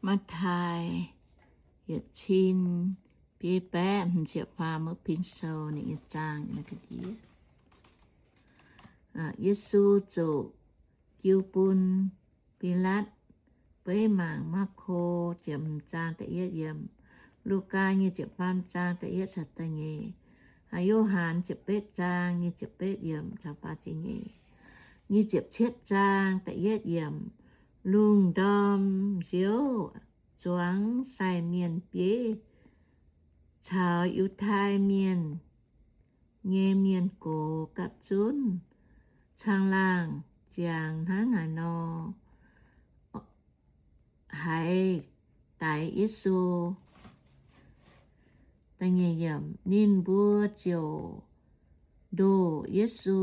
Matv^taai yietc cin biei baeqv hmz ziepc faam mbuo pin sou ninh nyei zaang. Yesu zuqc jiu bun Bilaatv. Beiv mangc Maako ziepc hmz zaang da'yietv yiemc, Lugaa nyic ziepc faam zaang da'yietv caux da'nyeic, Yo^han ziepc betv zaang nyic ziepc betv yiemc caux faah ziepc nyeic, nyic ziepc cietv zaang da'yietv yiemc, lungh ndorm nziouv zuangx sai mienh bieiv caux Yiutai Mienh nyei mienh gox gapv zunv caangh laangh ziangx hnangv haaix nor haiz daix Yesu. Ninh mbuo ziouc ndoh Yesu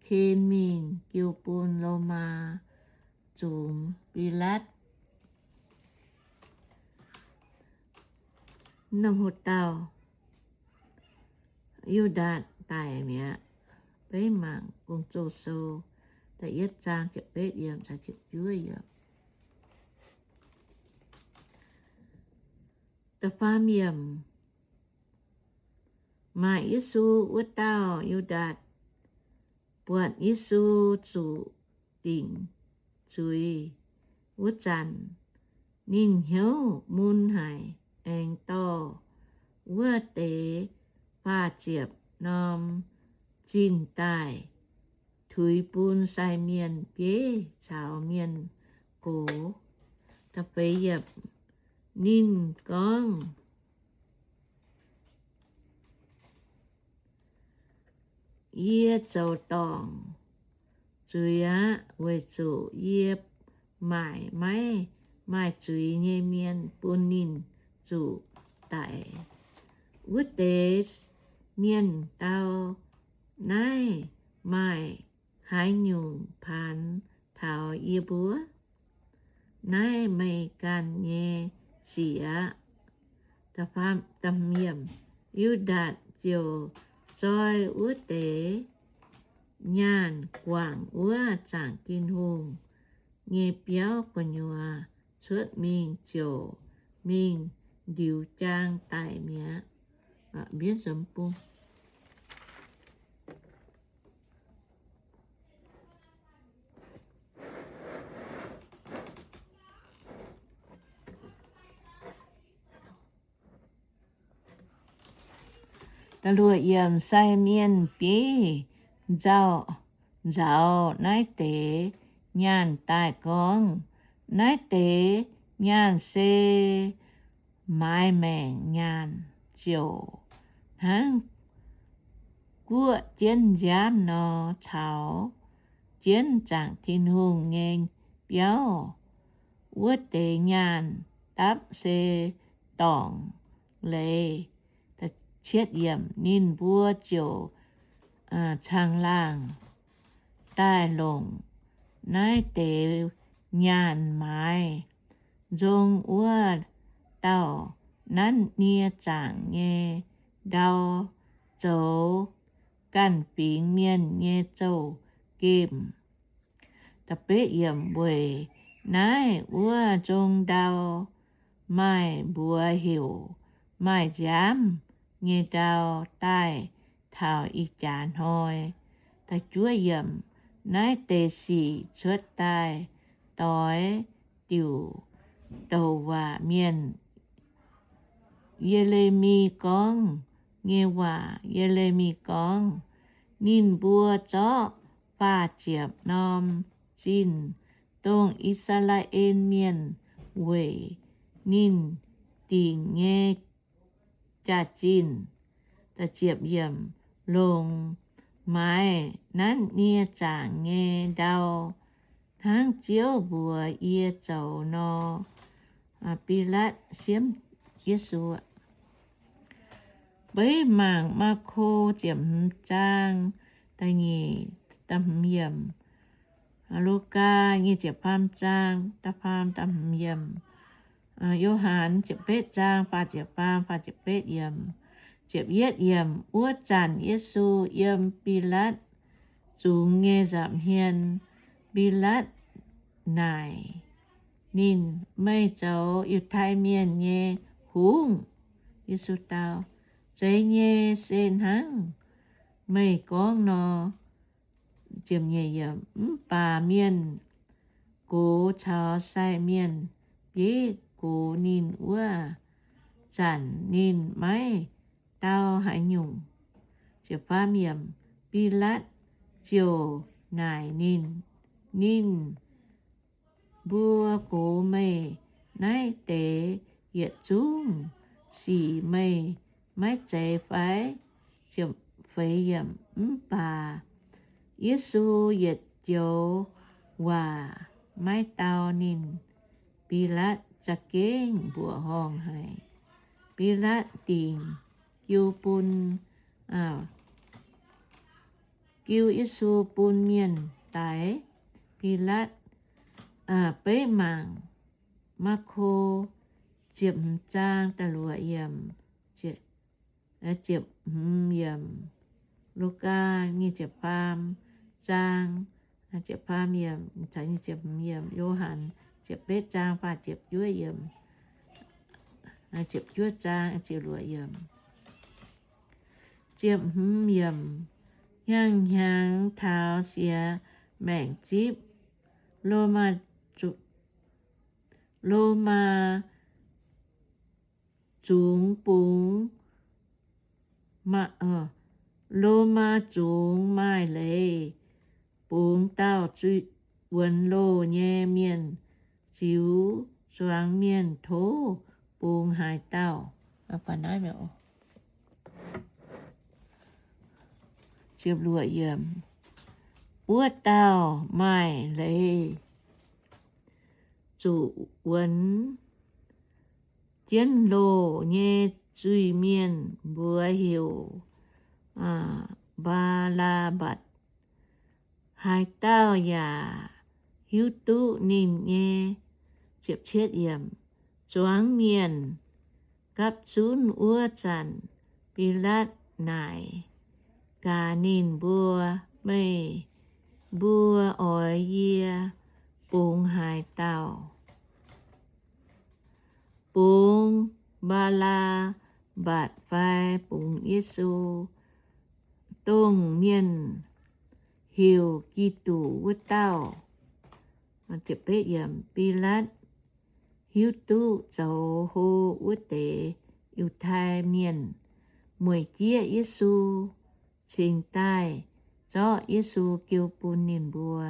ken mingh jiu bun Lomaa zungx Bilaatv. Wuov dauh Yu^ndaatc daic mi'aqv. Beiv mangc Gong-Zoh sou da'yietv zaang ziepc betv yiemc caux ziepc juov yiemc. Da'faam yiemc. Maaic Yesu wuov dauh Yu^ndaatc buatc Yesu zuqc dingc zuiz wuov zanc, ninh hnyouv mun haic, aengx dorh wuov deix faah ziepc norm zinh daaih tuix bun sai mienh bieiv caux mienh gox. Ninh gorngv, Yie zoux dorngc zuiz aqv, weic zuqc yie maaic maiv maaih zuiz nyei mienh bun ninh zuqc daic. Wuov deix mienh dau, Naaiv maaih haaix nyungc paanx taux yie mbuo? Naaiv meih ganh nyei sic aqv. Yu^ndaatc ziouc zoi wuov deix nyaanh guangc wuov zaangc Tin-Hungh nyei biauv gu'nyuoz cuotv mingh ziouc mingh ndiux jaang daic mi'aqv. Sai mienh bieiv nzauh nzaaux naaiv deix nyaanh daaih gorngv, Naaiv deix nyaanh se maaiz maengc nyaanh, ziouc hnangv guoqv jienv nziaamv nor, caux jienv zaangc Tin-Hungh nyei biauv. Wuov deix nyaanh dapv se dorngc leiz. Ninh mbuo ziouc caangh laangh daaih longc naaiv deix nyaanh maaiz nzong wuov dauh nanv nie zaangc nyei ndau zoux ganh fingx mienh nyei zouv-gemh. Weic naaiv wuov nzong ndau maaih mbuox heuc maaih nziaamv nyei ndau daaih taux ih jaax hnoi. Naaiv deix sic cuotv daaih doix diuc douc waac mienh Ye^le^mi gorngv nyei waac. Ye^le^mi gorngv, Ninh mbuo zorqv faah ziepc norm zinh, dongh I^saa^laa^en Mienh weic ninh dingc nyei jaax-zinh, longc maaiz nanv nie zaangc nyei ndau, hnangv Ziouv mbuox yie zoux nor. Bilaatv siemv Yesu. Beiv mangc Maako ziepc hmz zaang da'nyeic, da'hmz yiemc, Lugaa nyic ziepc faam zaang da'faam da'hmz yiemc, Yo^han ziepc betv zaang faah ziepc faam, faah ziepc betv yiemc. Ziepc yietv yiemc. Wuov zanc Yesu yiem Bilaatv zungx nyei nza'hmien. Bilaatv naaic ninh, Meih zoux Yiutai Mienh nyei hungh? Yesu dau, Zeiz nyei, se hnangv meih gorngv nor. Mv baac mienh gox caux sai mienh bieiv gox ninh wuov zanc, ninh maiv dau haaix nyungc. Bilatv ziouc naaic ninh, Ninh mbuo gox meih naaiv deix yietc zungv sic meih maiv zeiz fai? Mv baac Yesu yietc joux waac maiv dau ninh. Bilatv za'gengh mbuoqc horngh haic. Bilatv dingc jiu bun, jiu Yesu bun mienh daix. Bilatv, beiv mangc Maako ziepc hmz zaang da'luoqc yiemc, ziepc hmz yiemc, Lugaa nyic ziepc faam zaang, ziepc faam yiemc, Yo^han ziepc betv zaang faah ziepc juov yiemc, ziepc juov zaang, ziepc luoqc yiemc. Ziepc hmz yiemc, hnyangx-hnyangx taux siex maengc zipv, Lomaa, Lomaa zungx bungx, Lomaa zungx maaih leiz bungx dauh zuiz-wuonx loh nyei mienh ziux zuangx mienh tov bungx haaix dauh. Wuov dauh maaih leiz zuqc wuonx jienv loh nyei zuiz-mienh, mbuox heuc Mbaa^laa^mbatc. Haaix dauh yaac hiuv duqv ninh nyei. Zuangx mienh gapv zunv wuov zanc, Bilatv naaic gaax ninh mbuo, Meih mbuo oix yie bungx haaix dauh? Bungx Mbaa^laa^mbatc fai bungx Yesu, dongh mienh heuc Giduc wuov dauh? Bilatv hiuv duqv zoux hlo wuov deix Yiutai Mienh mueic jieqv Yesu, cingx daaih zorqv Yesu jiu bun ninh mbuo.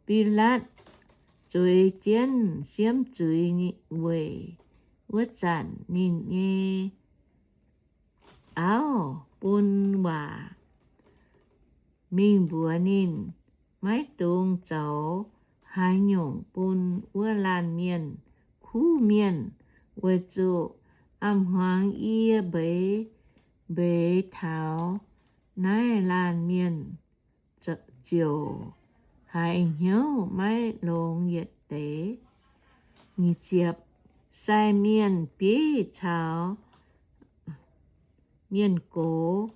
Bilatv zueiz jienv siemv zuiz weic wuov zanc ninh nyei auv bun waac mingh mbuox ninh, Maiv dungx zoux haaix nyungc bun wuov laanh mienh kuv mienh, weic zuqc a'hmuangx yie mbeix mbeix taux naaiv laanh mienh ziouc haiz hnyouv maiv longx yietc deix. Sai mienh bieiv caux mienh gox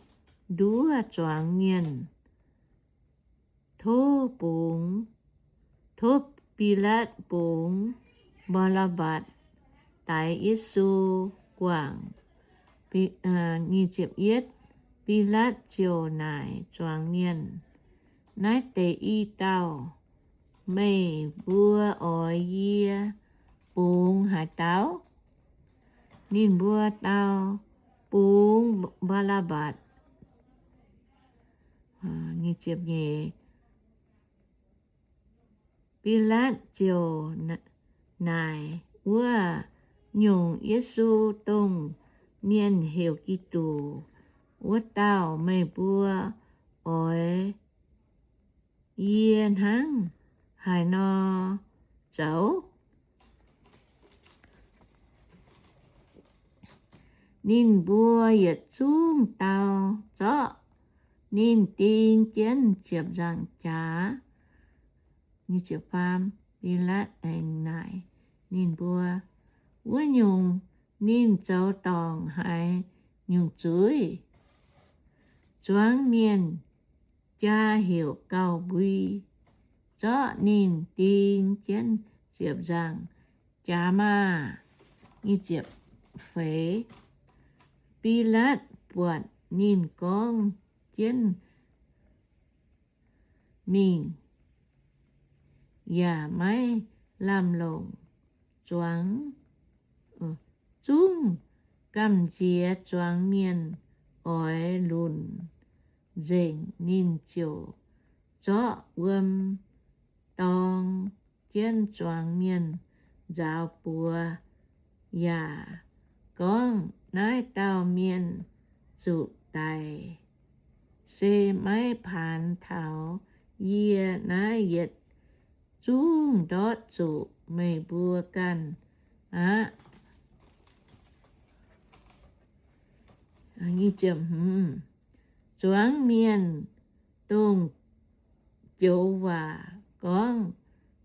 nduov zuangx mienh tov bungx, tov Bilatv bungx Mbaa^laa^mbatc daix Yesu guangc. Bilatv ziouc naaic zuangx mienh, Naaiv deix i dauh meih mbuo oix yie bungx haaix dauh? Ninh mbuo dau, Bungx Mbaa^laa^mbatc. Bilatv ziouc naaic, Wuov nyungc Yesu, dongh mienh heuc Giduc wuov dauh, meih mbuo oix yie hnangv haaix nor zoux? Ninh mbuo yietc zungv dau, Zorqv ninh ding jienv ziepc nzaangc jaax. Bilatv aengx naaic ninh mbuo, Wuov nyungc ninh zoux dorngc haaix nyungc zuiz? Zuangx mienh jaa heuc gauh mbui, zorqv ninh ding jienv ziepc nzaangc jaax maah! Feix, Bilaatv buatc ninh gorngv jienv mingh, yaac maiv lamh longc zuangx. Zungv gamh nziex zuangx mienh oix lunc nzengc ninh, ziouc zorqv wuom dorng jienv zuangx mienh nzaaux buoz yaac gorngv, Naaiv dauh mienh zuqc daic se maiv paanx taux yie. Naaiv yietc zungv ndortv zuqc meih mbuo ganh aqv. Zuangx mienh dongh joux waac gorngv,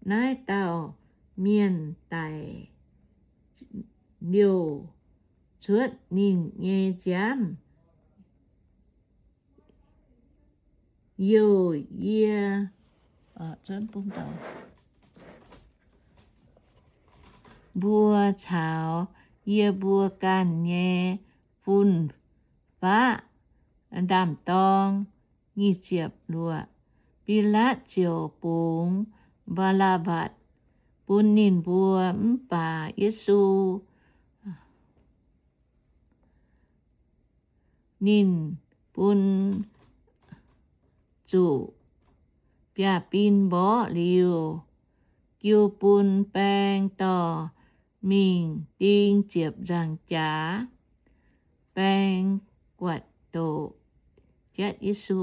Naaiv dauh mienh daic liouh cuotv ninh nyei nziaamv, youh yie mbuo caux yie mbuo ganh nyei fun-faqv ndaam-dorng. Bilaatv ziouc bungx Mbaa^laa^mbatc bun ninh mbuo, mv baac Yesu ninh bun zuqc biaav-bin mborqv liuz, jiu bun baeng dorh mingh ding ziepc nzaangc jaax. Baeng guatc doqc jatv Yesu.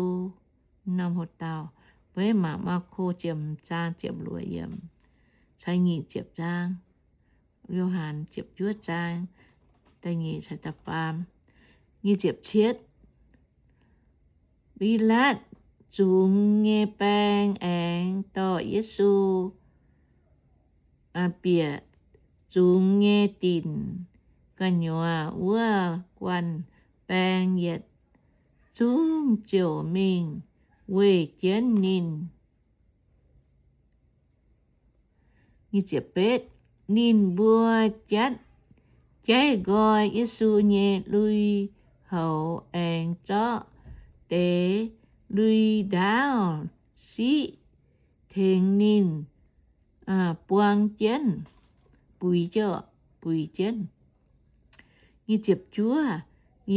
Norm hoc dauh, mbuo mangc Maako ziepc hmz zaang ziepc luoqc yiemc caux nyic ziepc zaang, Yo^han ziepc juov zaang da'nyeic caux da'faam. Nyic ziepc cietv, Bilaatv zungx nyei baeng aengx dorh Yesu bieqc zungx nyei dinc gu'nyuoz wuov guanh baeng yietc zungv ziouc mingh weih jienv ninh. Ninh mbuo jatv jaiv nqoi Yesu nyei lui-houx aengx zorqv deix lui-ndaauv siqv tengx ninh buang jienv, buix, buix jienv.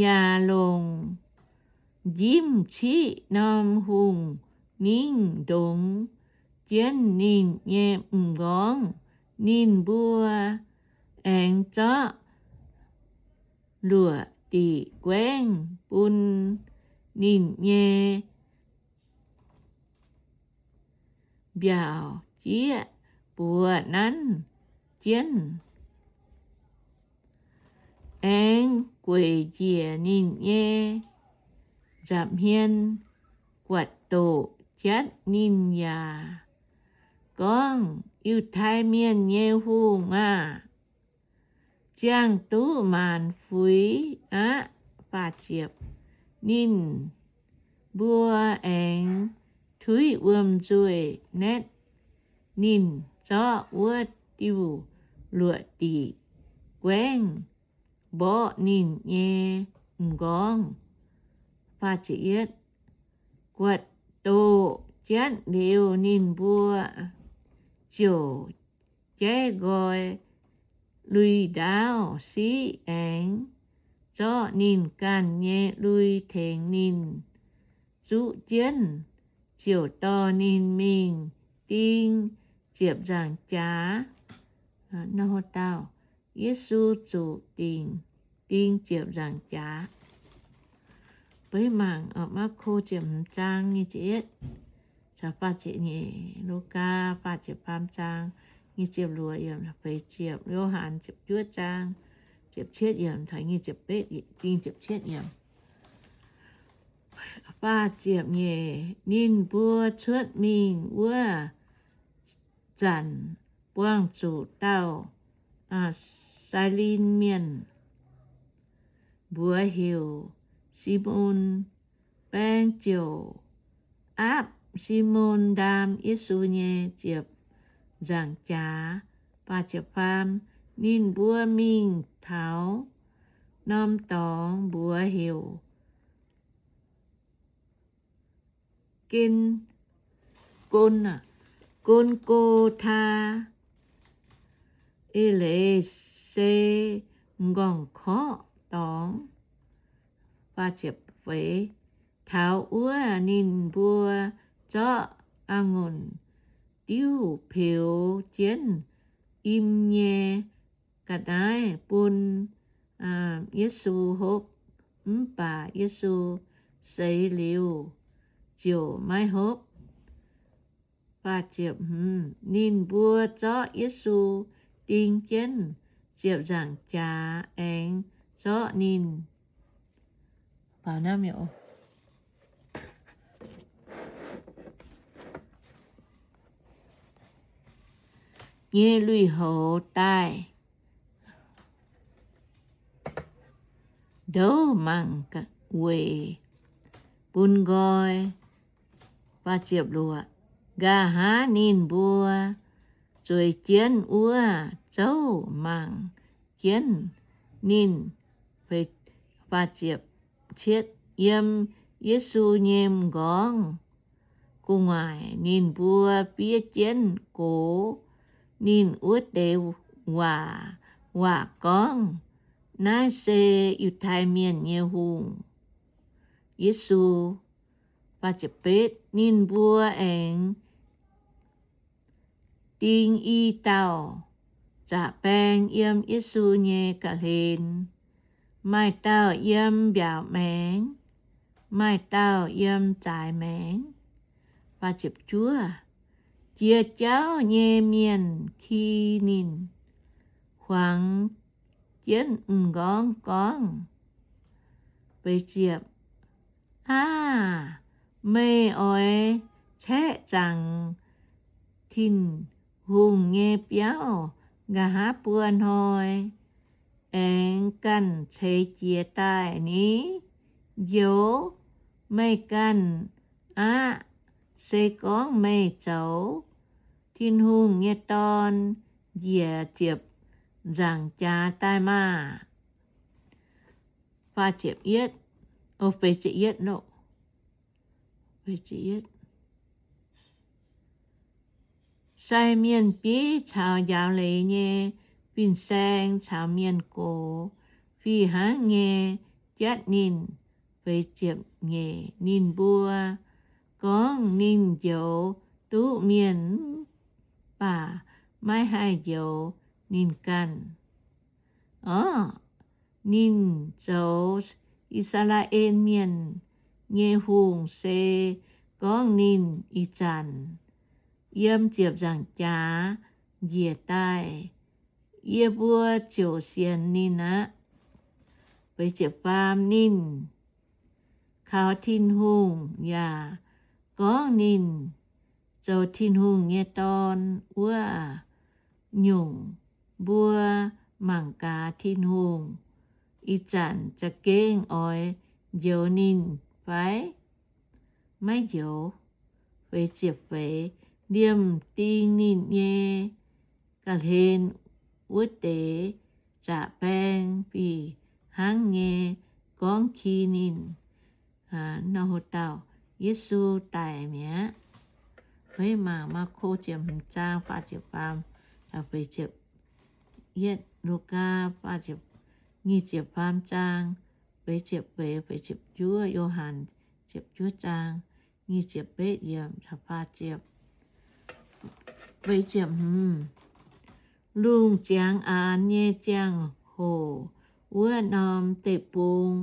Yaac longc njimv ciqv norm hungh ningv ndongx jienv ninh nyei m'nqorngv. Ninh mbuo aengx zorqv luoqc diqc guaengv bun ninh nyei mbiaauc jieqv buoz nanv jienv, aengx gueic njiec ninh nyei nza'hmien, guatc doqc jatv ninh yaac gorngv, Yiutai Mienh nyei Hungh aah! Ziangh duqv maanc fuix aqv. Ninh mbuo aengx tuiv wuom-nzuih naetv ninh, zorqv wuov diuh luoqc diqc guaengv mborqv ninh nyei m'nqorngv. Guatc doqc jatv liuz, ninh mbuo ziouc jaiv nqoi lui-ndaauv siqv aengx zorqv ninh ganh nyei lui tengx ninh zuqv jienv, ziouc dorh ninh mingh ding ziepc nzaangc jaax. Yesu zuqc dingc ding ziepc nzaangc jaax. Beiv mangc Maako ziepc hmz zaang nyic ziepc, Lugaa faah ziepc faam zaang nyic ziepc luoqc, feix ziepc, Yo^han ziepc juov zaang ziepc cietv, ding ziepc cietv. Faah ziepc nyeic, ninh mbuo cuotv mingh wuov zanc buangh zuqc dauh Sairin mienh, mbuox heuc Simon. Baeng ziouc aapv Simon ndaam Yesu nyei ziepc nzaangc jaax. Faah ziepc faam, ninh mbuo mingh taux norm dorngx mbuox heuc Gen, Gon, Gon^go^taa, eix leiz se M'nqorngv-korqv Dorngx. Taux wuov ninh mbuo zorqv a'ngunc diuv peux jienv im nyei ga'naaiv bun Yesu hopv, mv baac Yesu seix liuz ziouc maiv hopv. Ninh mbuo zorqv Yesu ding jienv ziepc nzaangc jaax aengx zorqv ninh nyei lui-houx daaih ndouv mangc weic bun nqoi. Nqa'haav ninh mbuo zueiz jienv wuov zouv mangc jienv ninh. Yiem Yesu nyei m'nqorngv gu'nguaaic ninh mbuo fiev jienv gox ninh wuov deix waac, waac gorngv, Naaiv se Yiutai Mienh nyei Hungh, Yesu. Ninh mbuo aengx ding i dauh zaqc baeng yiem Yesu nyei ga'hlen, maaih dauh yiem mbiaauc maengx, maaih dauh yiem zaaix maengx. Jiex jauv nyei mienh ki ninh, huangx jienv m'nqorngv gorngv, Aav, meih oix caeqv zaangc Tin-Hungh nyei biauv nqa'haav buo hnoi aengx ganh ceix jiez daaih ni? Njoux meih ganh aqv. Se gorngv meih zoux Tin-Hungh nyei Dorn, njiec ziepc nzaangc jaax daaih maah! Sai mienh bieiv caux njaaux leiz nyei fin-saeng caux mienh gox fih hnangv nyei jatv ninh. Ninh mbuo gorngv ninh njoux duqv mienh mv baac maiv haih njoux ninh ganh. Orqv, ninh zoux I^saa^laa^en Mienh nyei hungh se gorngv ninh ih zanc yiem ziepc nzaangc jaax njiec daaih. Yie mbuo ziouc sienx ninh aqv. Ninh kaux Tin-Hungh yaac gorngv ninh zoux Tin-Hungh nyei Dorn wuov nyungc, mbuo mangc gaax Tin-Hungh ih zanc za'gengh oix njoux ninh fai maiv njoux. Liemh ding ninh nyei ga'hlen wuov deix zaqc baeng fih hnangv nyei gorngv ki ninh. Nor haaix dauh Yesu daic mi'aqv. Mangc Maako ziepc hmz zaang faah ziepc faam, Lugaa nyic ziepc faam zaang, feix ziepc feix, feix ziepc juov, Yo^han ziepc juov zaang nyic ziepc betv yiemc, faah ziepc Lungh ziangx aanx nyei ziangh hoc, wuov norm deic-bung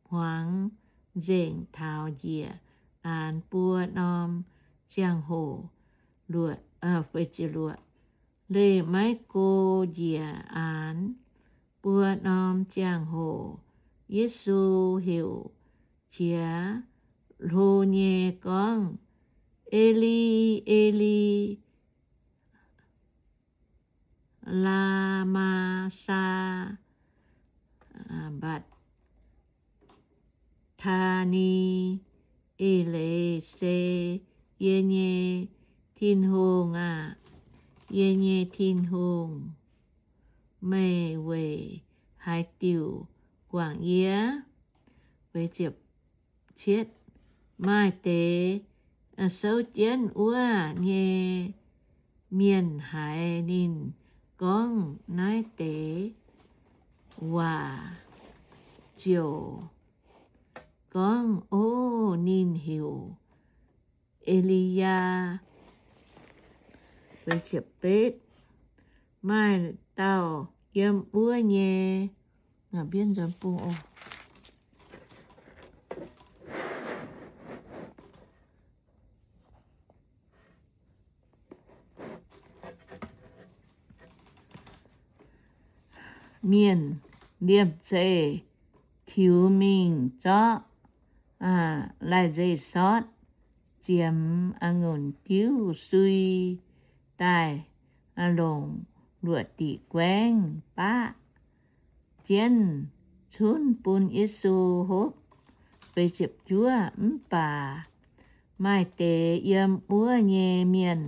hmuangx nzengc taux njiec aanx buo norm ziangh hoc. Leih maiv go njiec aanx buo norm ziangh hoc, Yesu heuc qiex hlo nyei gorngv, Eli, Eli, laa^maa, saa^mbaa^taa^ni? Eix leiz se, Yie nyei Tin-Hungh aah! Yie nyei Tin-Hungh, meih weic haaix diuc guangc yie? Maaih deix souv jienv wuov nyei mienh haiz ninh gorngv naaiv deix waac ziouc gorngv, O, ninh heuc E^li^yaa. Maaih dauh yiem wuov nyei mienh liemh zeih tiux mingh zorqv lai-nzeic sortv ziemx a'ngunc diuv sui daaih, longc luoqc diqc guaengv baqv jienv cunv bun Yesu hopv. Mv baac maaih deix yiem wuov nyei mienh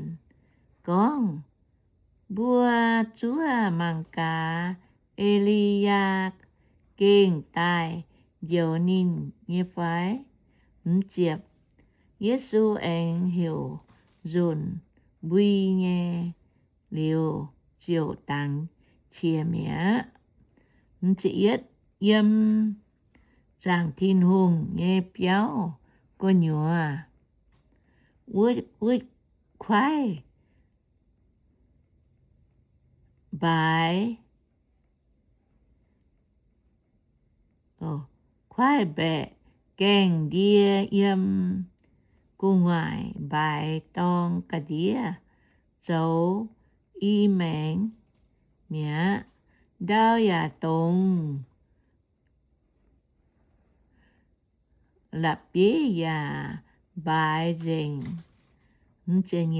gorngv, Mbuo zuov mangc gaax E^li^yaa gengh daaih njoux ninh nyei fai? Yesu aengx heuc nzunc mbui nyei liuz, ziouc dangx qiex mi'aqv. Yiem zaangc Tin-Hungh nyei biauv gu'nyuoz, wuov kuaaiv mbaaix, kuaaiv mbaeqc gaengh ndie yiem gu'nguaaic mbaaix dorng ga'ndiev zoux i maengx mi'aqv. Ndau yaac dongz, la'bieiv yaac mbaaix nzengc.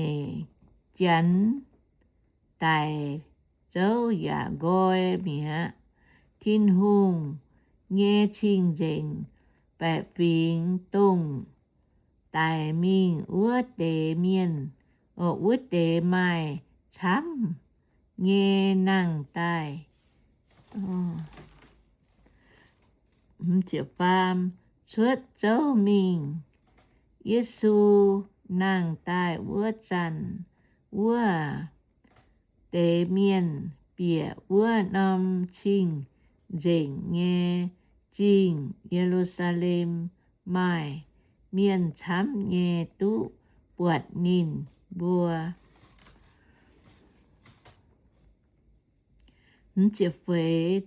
Janx daic zouv yaac nqoi mi'aqv. Tin-Hungh nyei cing-nzengc baeqc fingx dongh daic mingh wuov deix mienh, wuov deix maaih camv nyei nangh daaih. Cuotv zouv mingh, Yesu nangh daaih wuov zanc, wuov deix mienh bieqc wuov norm cing-nzengc nyei zingh, Ye^lu^saa^lem. Maaih mienh camv nyei duqv buatc ninh mbuo.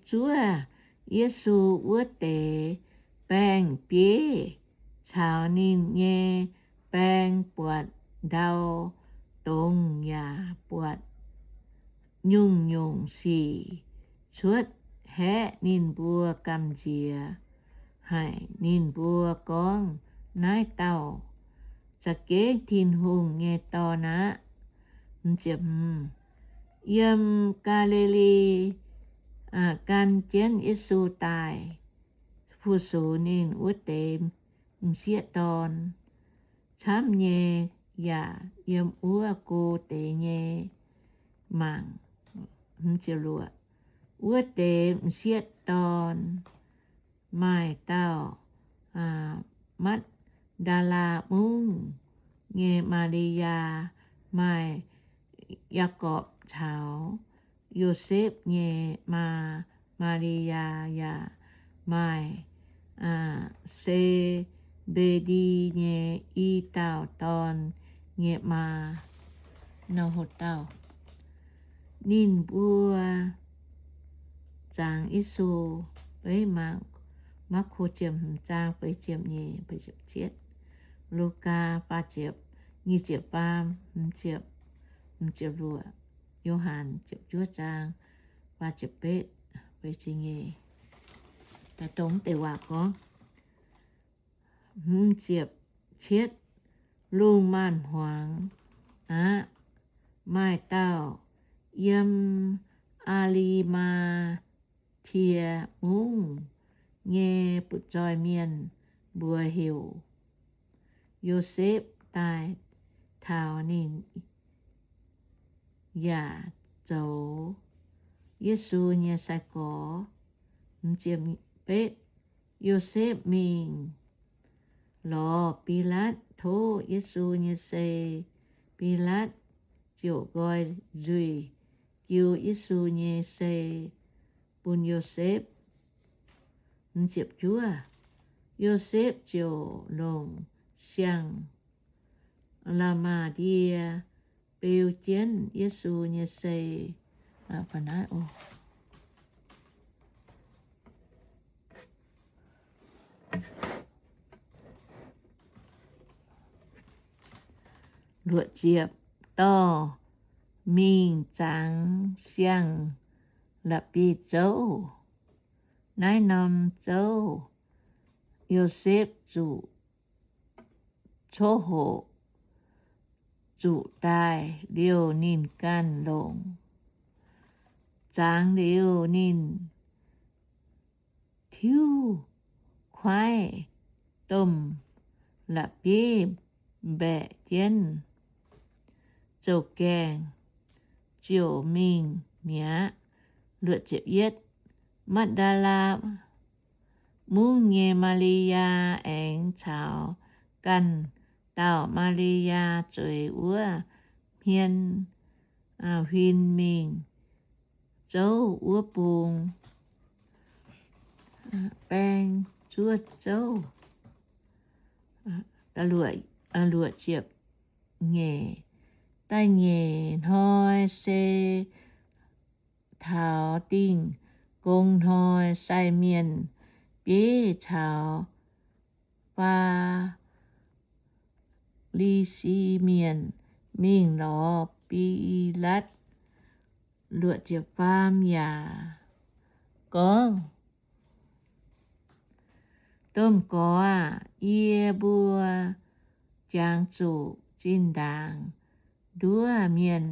Zuov Yesu wuov deix baeng-bieiv caux ninh nyei baeng buatc ndau dongz yaac buatc nyungc-nyungc sic cuotv haeqv ninh mbuo gamh nziex haic. Ninh mbuo gorngv, Naaiv dauh za'gengh Tin-Hungh nyei Dorn aqv. Yiem Gaa^li^li gan jienv Yesu daaih fu-sux ninh wuov deix m'sieqv dorn camv nyei yaac yiem wuov go deix nyei mangc. Wuov deix m'sieqv dorn maaih dauh Matv^ndaa^laa Mungv nyei Maa^li^yaa, maaih Yaagorpc caux Yosepv nyei maa Maa^li^yaa, yaac maaih Se^mbe^ndi nyei i dauh dorn nyei maa. Ninh mbuo zangx Yesu, Maako ziepc hmz zaang feix ziepc nyeic, Lugaa faah ziepc, nyic ziepc faam, hmz ziepc, hmz ziepc luoqc, Yo^han ziepc juov zaang faah ziepc betv, feix ziepc nyeic. Dongh deix waac gorngv, hmz ziepc cietv, lungh maanz-hmuangx aqv, maaih dauh yiem Aa^li^maa^tie Mungv nyei butv-zoih mienh, mbuox heuc Yosepv, daaih taux ninh yaac zoux Yesu nyei sai-gorx. Yosepv mingh lorz Bilaatv tov Yesu nyei sei. Bilaatv ziouc nqoi nzuih jiu Yesu nyei sei bun Yosepv. Yosepv ziouc longc siang la'maah ndie beu jienv Yesu nyei sei. Luoqc ziepc, dorh mingh zangx siang-la'bieiv-zouv. Naaiv norm zouv Yosepv zuqc coqv hoqc zuqc daaih liouh ninh ganh longc. Zangx liuz ninh tiuv kuaaiv domh la'bieiv mbaeqc jienv zouv gaengh ziouc mingh mi'aqv. Mapv^ndaa^laa Mungv nyei Maa^li^yaa aengx caux ganh dauh Maa^li^yaa zueiz wuov hmien huin mingh zouv wuov bung, baeng zuov zouv. Luoqc ziepc nyeic, da'nyeic hnoi se taux Dingh Gong Hnoi, sai mienh bieiv caux Faa^li^si Mienh mingh lorz Bilaatv. Luoqc ziepc faam yaac gorngv, Domh Gorx aah! Yie mbuo jangx zuqc zinh ndaangc nduov mienh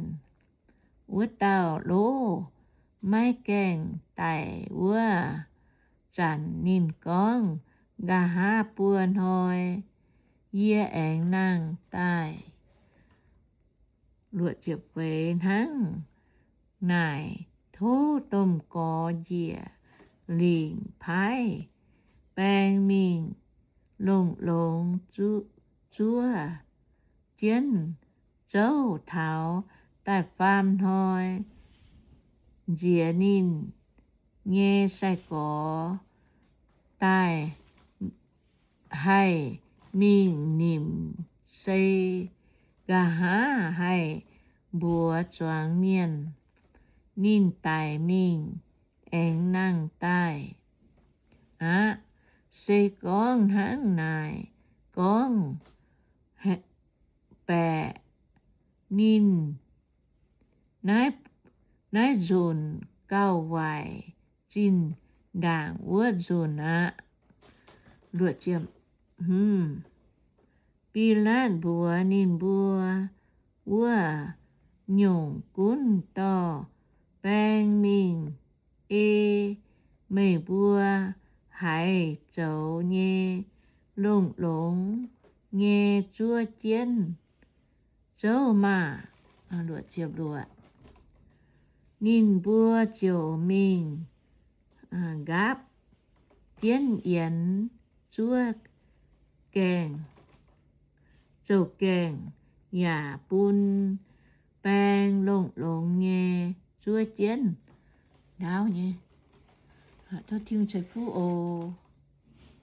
wuov dauh lov maiv gaengh daic wuov zanc ninh gorngv, Nqa'haav buo hnoi yie aengx nangh daaih. Hnangv naaic, tov domh gorx njiec lingc paaiv baeng mingh longx-longx zuov jienv zouv taux da'faam hnoi, nziex ninh nyei sai-gorx daaih haih mingh nimc sei, nqa'haav haih mbuox zuangx mienh ninh daic mingh aengx nangh daaih aqv. Se gorngv hnangv naaic gorngv baeqc, ninh naaiv nzunc gauh waaic zinh ndaangc wuov nzunc aqv. Bilaatv mbuox ninh mbuo, Wuov nyungc gunv dorh baeng mingh ei meih mbuo haiz zoux nyei longx-longx nyei zuov jienv zouv maah! Ninh mbuo ziouc mingh nqaapv jienv yienx zuov gaengh, zouv gaengh, yaac bun baeng longx-longx nyei zuov jienv ndaauv nyei. Tov Tin-Hungh ceix fuqv oc.